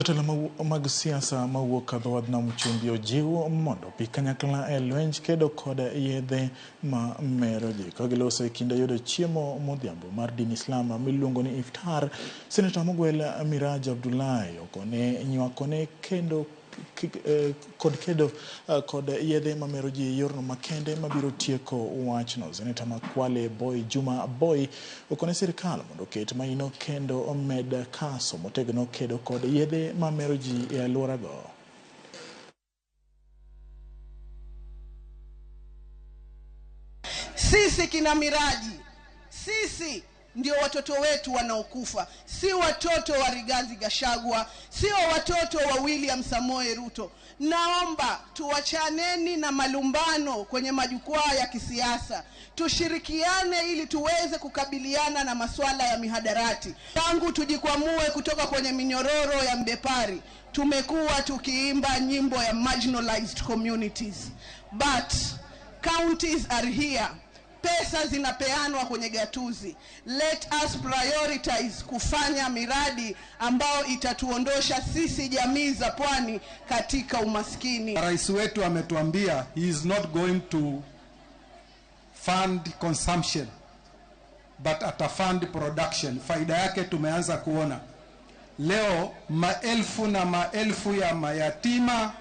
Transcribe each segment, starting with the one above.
Jotelo mag siasa mawuok dho wadh nam chumbi ojiw mondo obi kanyakla e lwenj kedo kod yedhe ma mero ji. Ka giloso e kinde yudo chiemo modhiambo mar din Islam miluongo ni iftar, Seneta mogwel Miraj Abdullahi okone nywakone kendo kod kedo kod yedhe mamero ji yorno makende mabiro tieko wachno. Seneta ma Kwale Boy Juma Boy okone sirikal mondo oket maino kendo omed kaso motegno kedo kod yedhe mamero ji e alworago. Sisi kina Miraji, sisi ndio watoto wetu wanaokufa, si watoto wa Rigathi Gachagua, sio watoto wa William Samoei Ruto. Naomba tuwachaneni na malumbano kwenye majukwaa ya kisiasa, tushirikiane ili tuweze kukabiliana na masuala ya mihadarati. Tangu tujikwamue kutoka kwenye minyororo ya mbepari, tumekuwa tukiimba nyimbo ya marginalized communities, but counties are here. Pesa zinapeanwa kwenye gatuzi. Let us prioritize kufanya miradi ambayo itatuondosha sisi jamii za pwani katika umaskini. Rais wetu ametuambia he is not going to fund consumption but atafund production. Faida yake tumeanza kuona leo, maelfu na maelfu ya mayatima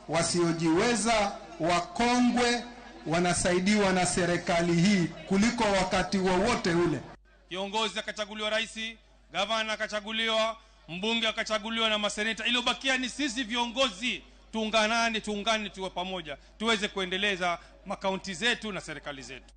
wasiojiweza, wakongwe wanasaidiwa na serikali hii kuliko wakati wowote ule. Kiongozi akachaguliwa rais, gavana akachaguliwa, mbunge akachaguliwa na maseneta. Iliyobakia ni sisi viongozi tuungane, tuwe pamoja, tuweze kuendeleza makaunti zetu na serikali zetu.